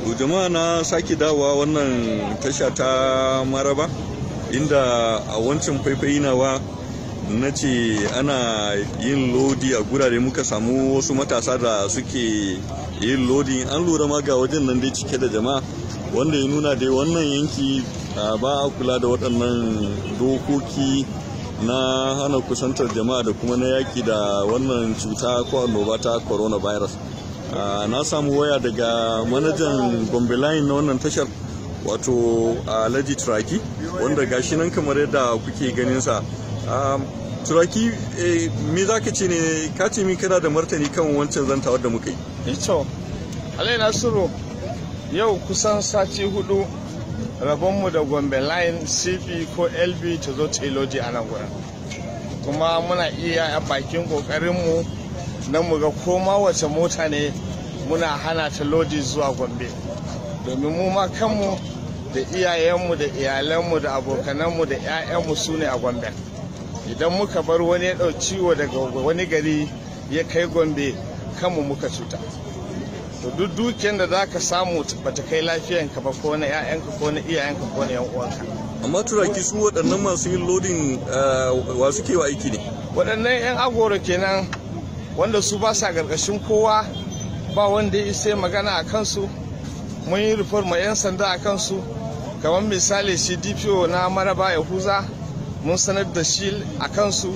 To jama'a, na sake dawowa wannan tasha ta Maraba, inda a wancan faifayi nawa na ce ana yin lodi a gurare, muka samu wasu matasa da suke yin lodi. An lura ma ga wajen nan dai cike da jama'a, wanda ya nuna dai wannan yanki ba a kula da waɗannan dokoki na hana kusantar jama'a da kuma na yaƙi da wannan cuta ko annoba ta coronavirus. Na samu waya daga manajan Gombe Line na wannan tashar, wato Alhaji Turaki, wanda gashi nan kamar yadda kuke ganin sa. Turaki, me za ka ce ne? Ka ce min kana da martani kan wancan zantawar da muka yi. Ito, Alai Nasiru, yau kusan sati 4 rabonmu da Gombe Line CB ko LB ta zo ta yi lodi a nan gurin. Kuma muna iya bakin kokarinmu na mu ga koma wace mota ne muna hana ta lodi zuwa Gombe. Domin mu ma kanmu da iyayenmu da iyalanmu da abokananmu da 'ya'yanmu su ne a Gombe. Idan muka bar wani ya ɗau ciwo daga wani gari ya kai Gombe, kanmu muka cuta. To duk dukiyar da za ka samu bata kai lafiyanka ba, ko na 'ya'yanka ko na iyayenka ko na 'yan uwanka. Amma Turaki, su waɗannan masu yin lodin wa suke wa aiki ne? Waɗannan 'yan agoro kenan, wanda su ba sa ƙarƙashin kowa, ba wanda ya isa magana a kansu. Mun yi report ma 'yan sanda a kansu, kamar misali shi DPO na Maraba Yahuza, mun sanar da shi a kansu,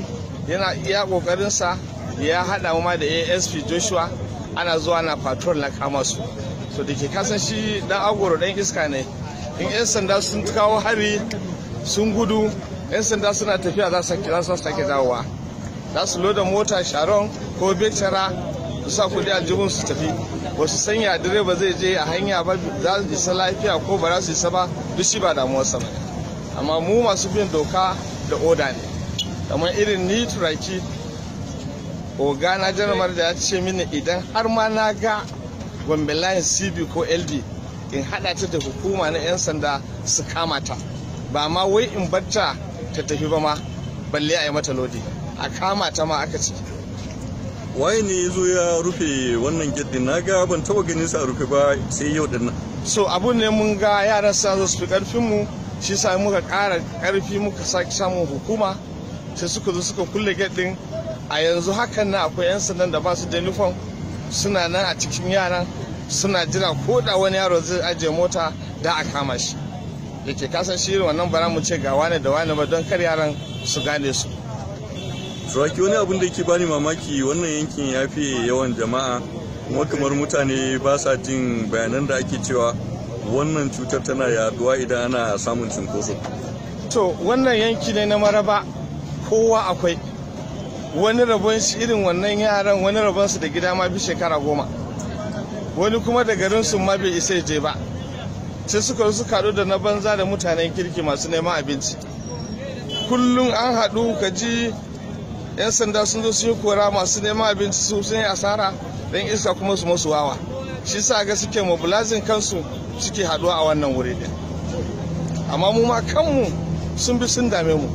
yana iya ƙoƙarinsa, ya haɗa ma da ASP Joshua, ana zuwa na patrol na kama su. So da ke kasan shi dan agoro dan iska ne, in 'yan sanda sun kawo hari sun gudu, 'yan sanda suna tafiya za su sake dawowa, za su loda mota Sharon ko Vectra su sa kudi aljihun su tafi. Wasu sanya direba zai je a hanya ba za su isa lafiya ko ba za su isa ba, duk shi ba damuwarsa ba. Amma mu masu bin doka da oda ne, kamar irin ni Turaki, ogana janar da ya ce mini idan har ma na ga Gombe Line CB ko LD, in hada ta da hukuma na 'yan sanda su kama ta, ba ma wai in barta ta tafi ba ma, balle a yi mata lodi, a kama ta ma aka ce. Waye ne ya zo ya rufe wannan gate din? Na ga ban taba ganin sa a rufe ba sai yau din nan. So abun ne mun ga yaran sa zo su fi karfin mu, shi sa muka ƙara karfi muka sake samun hukuma, sai suka zo suka kulle gate din. A yanzu hakan nan akwai 'yan sandan da ba su da uniform suna nan a cikin yaran, suna jira ko da wani yaro zai ajiye mota da a kama shi. Da ke kasan shi wannan bara mu ce ga wane da wane ba, don kar yaran su gane su. Turaki, wani abin da yake bani mamaki, wannan yankin ya fi yawan jama'a, kuma kamar mutane ba sa jin bayanan da ake cewa wannan cutar tana yaduwa idan ana samun cunkoso. To wannan yanki ne na Maraba, kowa akwai wani rabon shi irin wannan yaran, wani rabon su da gida ma bi shekara 10, wani kuma da garin su ma bai isa je ba, sai suka zo suka haɗu da na banza da mutanen kirki masu neman abinci. Kullum an haɗu, ka ji 'yan sanda sun zo sun yi kora, masu neman abinci su sun yi asara, don iska kuma su masu wawa. Shi sa ga suke mobilizing kansu, suke haɗuwa a wannan wuri din. Amma mu ma kanmu sun bi sun dame mu.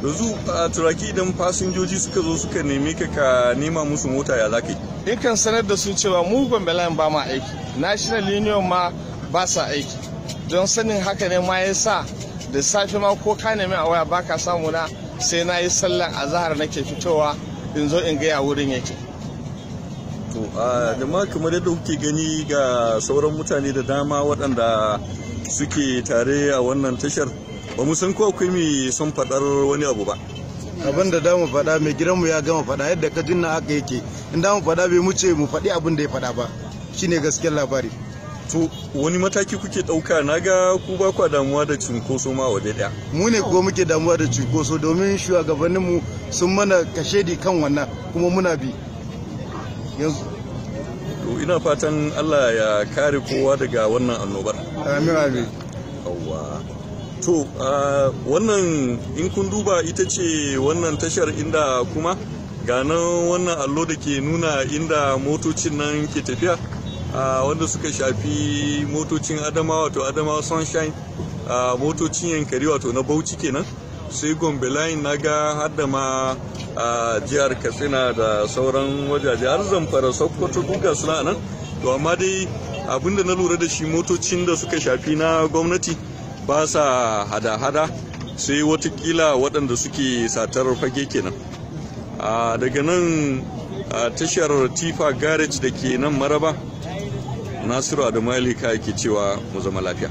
Yanzu a Turaki, idan fasinjoji suka zo suka neme ka ka nema musu mota, ya za ka yi? In kan sanar da su cewa mu Gombe Line ba ma aiki, National Union ma ba sa aiki. Don sanin haka ne ma ya sa da safe ma ko ka nemi a waya baka samu na, sai na yi sallan azahar nake fitowa in zo in gaya wurin yake. To a jama'a, kamar yadda kuke gani, ga sauran mutane da dama waɗanda suke tare a wannan tashar. Ba mu san ko akwai mai son faɗar wani abu ba. Abin da damu faɗa, mai gidanmu ya gama faɗa. Yadda ka jinna haka yake. In damu faɗa, bai muce mu faɗi abin da ya faɗa ba, shine gaskiyar labari. To wani mataki kuke ɗauka? Na ga ku ba kwa damuwa da cunkoso ma waje ɗaya. Mu ne ko muke damuwa da cunkoso, domin shugabanninmu sun mana kashedi kan wannan, kuma muna bi yanzu. To ina fatan Allah ya kare kowa daga wannan annobar. Amin, amin. Yawwa. To wannan in kun duba ita ce wannan tashar, inda kuma ga nan wannan allo da ke nuna inda motocin nan ke tafiya, wanda suka shafi motocin Adamawa, wato Adamawa Sunshine, motocin Yankari, wato na Bauchi kenan, sai Gombe Line, na ga har da ma a jihar Katsina da sauran wajaje, har Zamfara, Sokoto, duka suna nan. To amma dai Abinda na lura da shi, motocin da suka shafi na gwamnati ba sa hada-hada, sai watakila waɗanda suke satar fage kenan. Daga nan tashar Tifa Garage da ke nan Maraba, Nasiru Adamu Alika ke cewa mu zama lafiya.